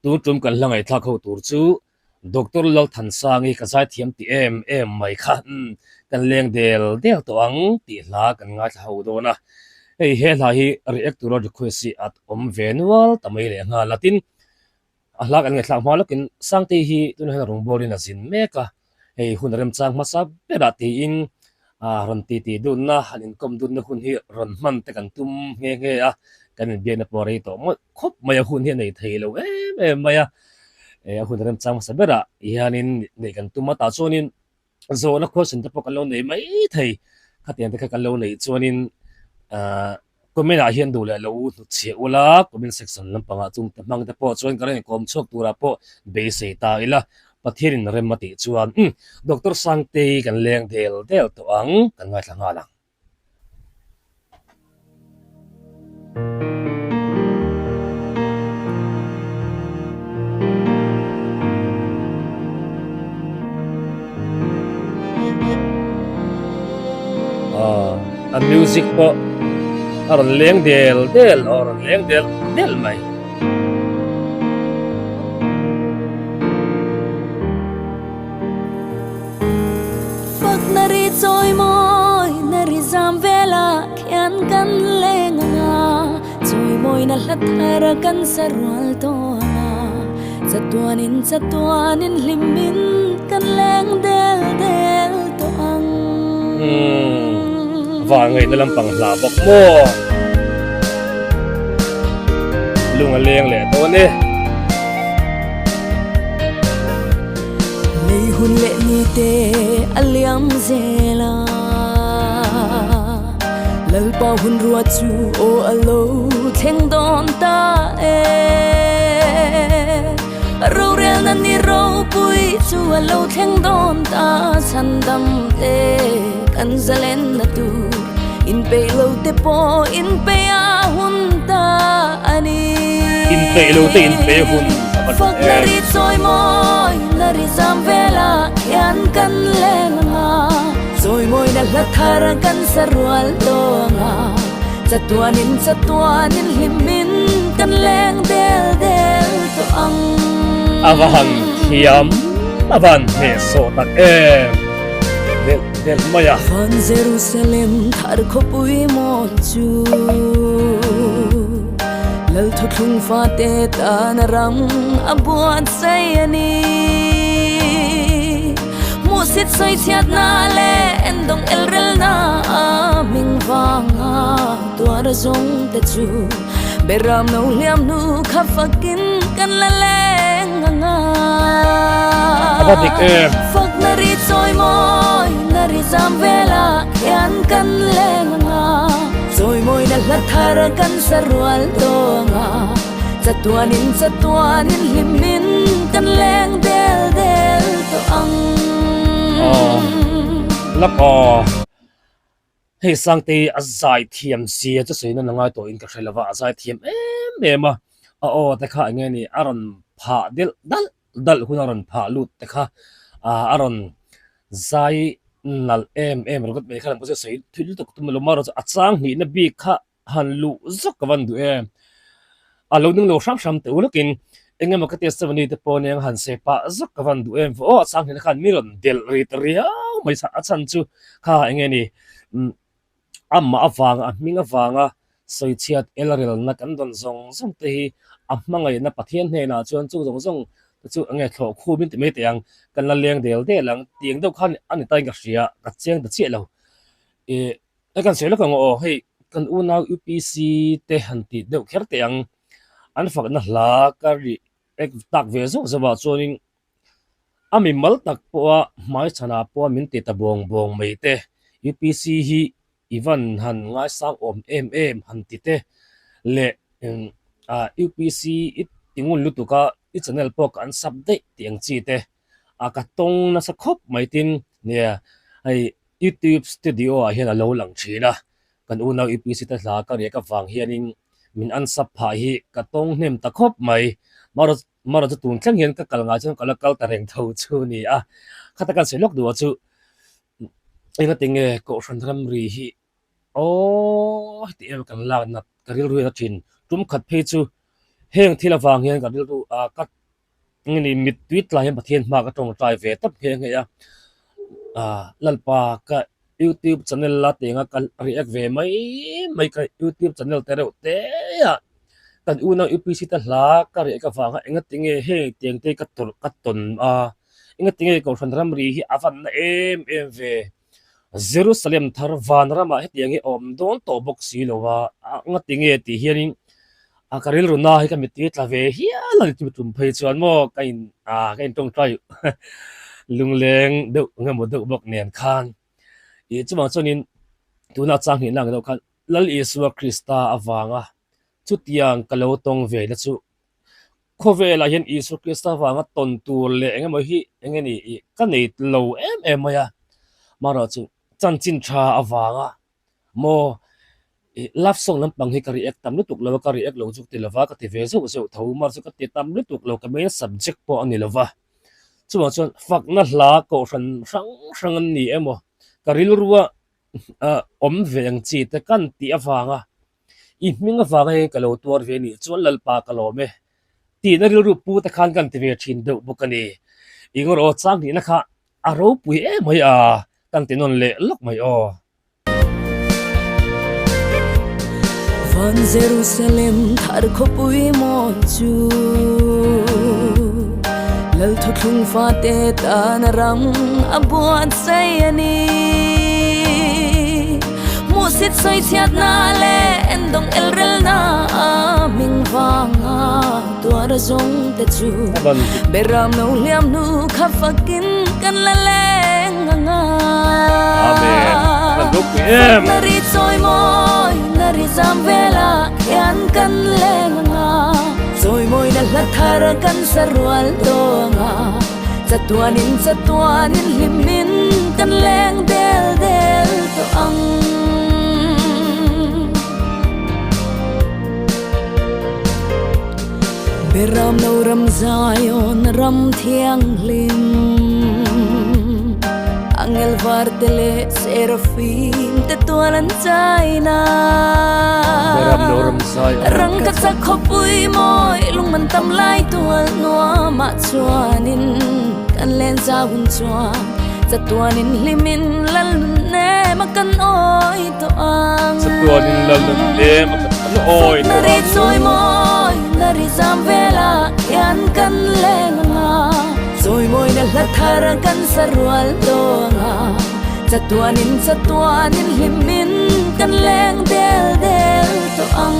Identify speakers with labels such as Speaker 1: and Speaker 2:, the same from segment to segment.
Speaker 1: Tun tum kan hla ngaihthlak ho tur chu Doctor Lalthansangi ka zaithiam ti em em mai kha umm kan leng del del tawh ang tih hla kan ngaithla ho dawn a. Hei he hla hi react tura request hi a awm ve nual ta mai leh nghal a tin a hla kan ngaihthlak hma lawkin Sangtei hi tunah hian rawngbawlin a zin mek a, hei hun remchang hmasa berah tiin ah rawn titi dunna han inkawm dunna hun hi rawn hman te kan tum nghe nghe a, kan inbiakna pawh a rei tawh mawlh khawp mai a, hun hi a nei thei lo em em mai a, eh a hun remchang hmasa berah hianin neih kan tum a, tah chuanin zawhna question te pawh kan lo nei mai thei, khatiang te kha kan lo neih chuanin ah comment ah hian duh leh lo hnutchhiah ula, comment section lampangah chung te hmang te pawh chuan ka rawn inkawm chhuak turah pawh beisei ta ila, Pathianin rem a tih chuan umm Doctor Sangtei kan leng del del tawh ang, kan ngaithla nghal ang. A music pawh a rawn leng del del aw a rawn leng del del mai.
Speaker 2: Fakna ri chawi mawi na ri zam velah khian kan leng ang a, chawi mawina hla thar a kan sa rual tawh ang a, chatuanin chatuanin hlimin kan leng del del tawh ang.
Speaker 1: Umm, vang ngaihna lampang hla bawk maw? Lung a leng leh dawn e.
Speaker 2: Lei hun leh ni te a liam zel a, Lalpa hun rua chu aw a lo thleng dawn ta e. Rorelna ni ropui chu a lo thleng dawn ta, chhandam te kan zalenna tur inpeih lo te pawh inpeih a hun ta a ni.
Speaker 1: Inpeih lo te inpeih hun a va duh em.
Speaker 2: Ri chawi mawi na ri zam velah khian kan leng ang a, chawi mawi na hla thar kan sa rual tawng a, chatuanin chatuanin hlimin kan leng del del tawh ang.
Speaker 1: A va han thiam, a va han hnehsawh tak em! Delh delh mai a.
Speaker 2: Van Jerusalem thar khawpui mawn chu. Lal thuthlung fate tan a ram a buatsaih a ni. Hmuhsit sawichhiatna leh endawng elrelna a hming vanga tuar zawng te chu Beram no hliam hnu kha fakin kan la leng ang a.
Speaker 1: A va dik em.
Speaker 2: Fakna ri chawi mawi na ri zam velah hian kan leng ang a. Chawimawina hla thar kan sa rual tawng a, chatuanin chatuanin hlimin kan leng del del tawh ang.
Speaker 1: Aw lak aw hei Sangtei a zai thiam sia chu sawi nan a ngai tawhin ka hre lova a zai thiam em em a, a aw te kha eng nge ni a rawn phah delh dalh dalh hun a rawn phah lut te kha a rawn Zai nalh em em ringawt mai kha lam pawh chu sawi thui lutuk tum lo marawh chu a chang hnihna bik kha han luh zawk ka van duh em. A lo ning lo hram hram teh ulakin eng emaw ka testimony te pawh nia han sawi pah zawk ka van duh em aw a chang hnihna khan mi rawn delh ri ta riau mai a chhan chu kha eng nge ni umm amah avanga a hming avanga sawichhiat elrelna kan dawn zawng zawng te hi a hmangaihna Pathian hnenah chuan chu zawng zawng te chu enge thlawh khum in ti mai teh ang kan la leng del del ang tih ang deuh khan a ni ta in ka hria ka chiang ta chiah lo ih e kan sawi lawk ang aw hei kan unau UPC te han tih deuh kher teh ang an fakna hla ka rih ek tak ve zawk zawk ah chuanin A mimal tak pawha hmaichhanah pawh min ti ta bawng bawng mai te, UPC hi i van han ngaisang awm em em han ti te leh UPC i ti ngun lutuk a, i channel pawh ka unsub daih tih ang chi te a ka tawng nasa khawp mai tin nia hei YouTube studio ah hian a lo lang thin a, kan unau UPC te hla ka riak avang hianin min unsub phah hi ka tawng hnem ta khawp mai. Marawh chu tun thleng hian ka kal ngai chuan ka la kal ta reng tho chu a ni a, khata kan sawi lawk duh ah chu engatinge Kohhran ramri hi aw heti em kan lak nat ka rilru hian a thin. Tum khat phei chu Heng thil avang hian ka rilru ah ka nge ni mittui tlai hian Pathian hma ka tawngtai ve tawp nghe nghe a, ah Lalpa ka youtube channel la teng a ka react ve mai mai ka youtube channel te reuh te ah kan unau UPC te hla ka react avanga engatinge heng tiang te ka tawrh ka tawn a, engatinge Kohhran ramri hi a van na em em ve. Jerusalem thar van ramah hetiang hi a awm dawn tawh bawk si lo a, a nga tinge tih hianin a ka rilru na hi ka mittui tla ve hial a ni chumi tum phei chuan maw ka in ah ka in tawngtai lungleng deuh eng emaw deuh bawk nen khan ih chuvang chuanin tuna chang hnihna ang deuh khan Lal Isua Krista avanga chutiang ka lo tawng ve na chu Khawvelah hian Isua Krista vanga tawn tur leh eng emaw hi eng nge ni ih ka nei lo em em mai a, marawh chu chanchin tha avanga maw ih love song lampang hi ka react tam lutuk lo a, ka react lo chu ka ti lova ka ti ve zeuh zeuh tho marawh chu ka ti tam lutuk lo ka main subject pawh a ni lova, chuvang chuan fakna hla kohhran hrang hrang an ni emaw ka rilrua awm ve ang chi te kan tih avanga I hming avanga hian ka lo tuar ve anih chuan Lalpa ka lawm e tihna rilru pu te khan kan ti ve thin deuh bawk a ni. I ngawr aw chang hnihna kha a ropui em mai a, kan ti nawn leh lawk mai aw.
Speaker 2: Van Jerusalem thar khawpui mawi chu Lal thuthlung fate tana ram a buatsaih a ni. Hmuhsit sawi chhiatna leh endawng elrelna a hming vanga tuar zawng te chu Beram no hliam hnu kha fakin kan la leng ang a. Fakna ri chawi mawi na ri zam velah hian kan leng ang a. Chawi mawi na hla thar kan sa rual tawh ang a. Chatuanin chatuanin hlimin kan leng del del tawh ang. Beram no ram Zion ram thianghlim Angel var te leh Seraphim te tual an chaina
Speaker 1: Beram no ram Zion
Speaker 2: Rangka chak khawpui mawi lungman tam lai tual nuamah Chuanin kan len zau hun chuan chatuanin hlimin lal nun nem a kan awi tawh ang.
Speaker 1: Chatuanin lal nun nem a kan awi tawh ang.
Speaker 2: Fakna ri chawi mawi na ri zam velah hian kan leng ang a, chawi mawi na hla thar kan sa rual tawh ang a, chatuanin chatuanin hlimin kan leng del del tawh ang.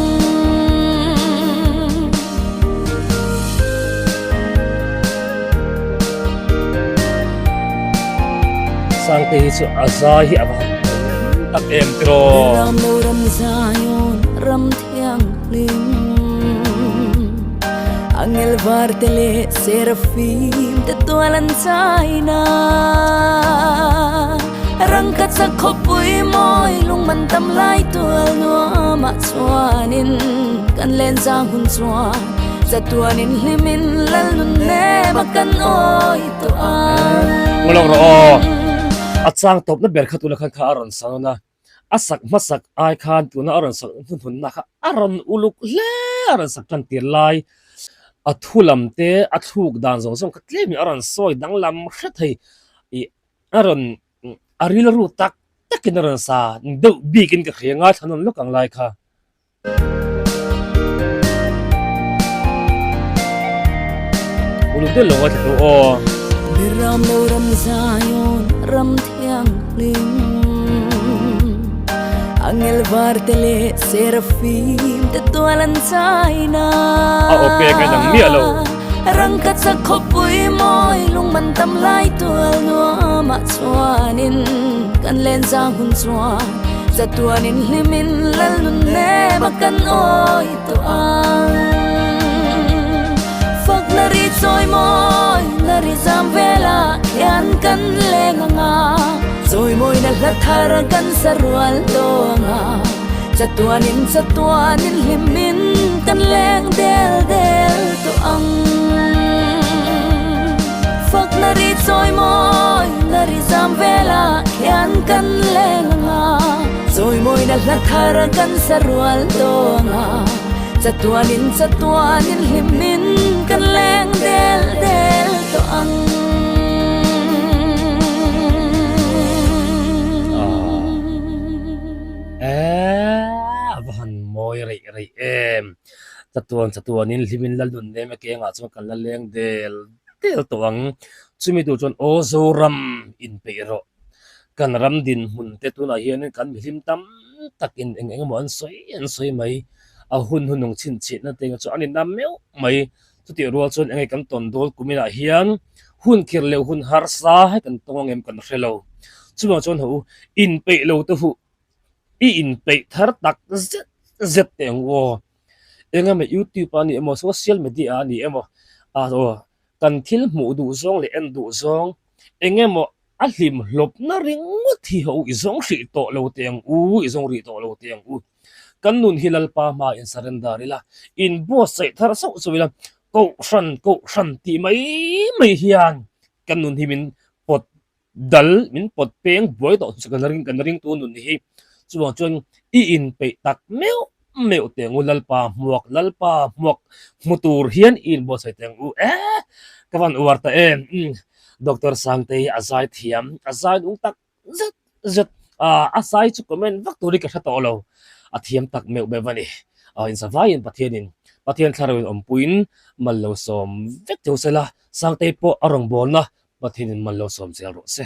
Speaker 1: Sangte hi chu a zai hi a va han tam tak em tiraw.
Speaker 2: Ram lo ram Zion ram thianghlim Angel var te leh Seraphim te tual an chaina Rangkhat sak khawpui mawi lungman tam lai tual nuamah chuanin kan len zang hun chuan Chatuanin hlimin lal nun nem a kan awi tawh ang.
Speaker 1: Ngulawk rawh aw. A chang tawpna ber kha tuna khan kha a rawn sa nawn a, a sak hmasak ai khan tuna a rawn sak hnuhnunna kha a rawn uluk hle a rawn sak tan tir lai a thu lam te a thluk dan zawng zawng kha tlemin a rawn sawi danglam hre thei ih a rawn a rilru tak takin a rawn sa deuh bikin ka hria ngaithla nawn lawk ang lai kha. Uluk deuh lo ngaithla tawh aw.
Speaker 2: Ram lo ram Zion ram thianghlim Angel var te leh Seraphim te tual an chaina
Speaker 1: A aw pek a dang miah lo.
Speaker 2: Rangka chak khawpui mawi lungman tam lai tual nuamah chuanin kan len zang hun chuan Chatuanin hlimin lal nun nem a kan awi tawh ang. Fakna ri chawi mawi na ri zam velah hian kan leng ang a, chawi mawina hla thar kan sa rual tawh ang a. Chatuanin chatuanin hlimin kan leng del del tawh ang. Fakna ri chawi mawi na ri zam velah hian kan leng ang a, chawi mawina hla thar kan sa rual tawh ang a. Chatuanin chatuanin hlimin kan leng del del tawh ang.
Speaker 1: Eeh a va han mawi reih reih em. Chatuan chatuanin hlimin lal nun nem a kengah chuan kan la leng del del tawh ang. Chumi tur chuan aw Zoram inpeih rawh. Kan ram dinhmun te tunah hianin kan mihlim tam takin eng eng emaw an sawi an sawi mai. A hun hun nung chhinchhiahna te chu an inam meuh mai. Chutih rual chuan enge kan tawn dawl kuminah hian hun khir leh hun harsa hei kan tawng angem kan hre lo. Chuvang chuan ho inpeih lo te huh i inpeih thar tak zet zet teh ang u aw. Engemaw youtube a ni emaw social media a ni emaw ah aw kan thil hmuh duh zawng leh en duh zawng engemaw a hlim hlawpna ringawt hi ho i zawng hrih tawh lo teh ang u i zawng rih tawh lo teh ang u. Kan nun hi Lalpa hma in surrender ila in buatsaih thar sauh sauh ila kohhran kohhran tih mai mai hian kan nun hi min pawt Dal min pawt peng buai tawh chu kan ring kan ringtu nun hi chuvang chuan i inpeih tak meuh meuh teh ang u Lalpa hmuak Lalpa hmuak hmu tur hian i inbuatsaih teh ang u eh ka van uar ta em umm Doctor Sangtei a zai thiam a zai nung tak zet zet ah a zai chu comment vak tur hi ka hre tawh lo a thiam tak meuh meuh a ni ah inzavaiin Pathianin Pathian thlarau in awmpuiin mal lo sawm vek tho sela Sangtei pawh a rawngbawlna Pathianin mal lo sawm zel rawh se.